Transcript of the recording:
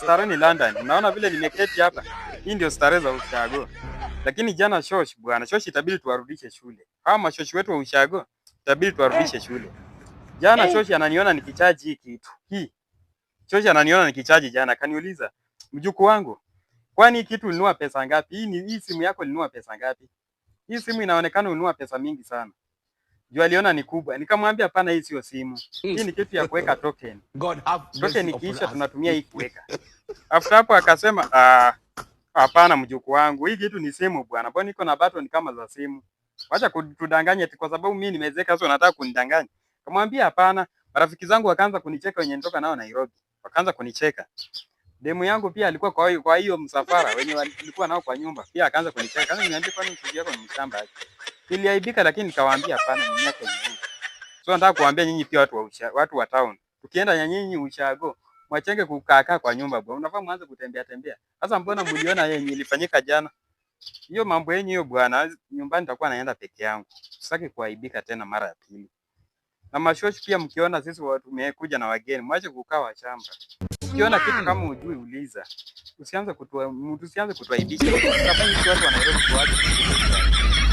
Starehe ni London. Unaona vile nimeketi hapa. Hii ndio starehe za ushago. Lakini jana shosh bwana, shosh itabidi tuwarudishe shule. Hawa mashoshi wetu wa ushago itabidi tuwarudishe shule. Jana shoshi ananiona nikichaji hii kitu. Hii. Shoshi ananiona nikichaji jana, akaniuliza, "Mjukuu wangu, kwani hii kitu ulinunua pesa ngapi? Hii simu yako ulinunua pesa ngapi? Hii simu inaonekana ulinunua pesa mingi sana." Juu aliona ni kubwa. Nikamwambia hapana, hii sio simu. Hii ni kitu ya kuweka token. God have Token mercy upon ikiisha us. Tunatumia hii kuweka. After hapo akasema, "Ah, hapana mjukuu wangu, hii kitu ni simu bwana. Mbona iko na button kama za simu? Wacha kutudanganya eti kwa sababu mimi nimezeeka sasa unataka kunidanganya." Kamwambia hapana. Marafiki zangu wakaanza kunicheka wenye nitoka nao Nairobi. Wakaanza kunicheka. Demu yangu pia alikuwa kwa hiyo msafara wenye walikuwa nao kwa nyumba. Pia akaanza kunicheka. Kaanza kuniambia, "Kwani mchuzi yako ni mshamba aje?" Niliaibika lakini nikawaambia hapana, ni miaka imeenda. So nataka kuambia nyinyi pia watu wa town. Tukienda na nyinyi ushago, mwachenge kukaa kwa nyumba bwana. Unafaa mwanze kutembea tembea. Sasa mbona mliona yenye ilifanyika jana? Hiyo mambo yenyu hiyo bwana, nyumbani nitakuwa naenda peke yangu. Sitaki kuaibika tena mara ya pili. Na mashoshi pia, mkiona sisi watu tumekuja na wageni, mwache kukaa washamba. Ukiona kitu kama hujui, uliza. Usianze kutuaibisha. Tutafanya sisi watu wa Nairobi tuache.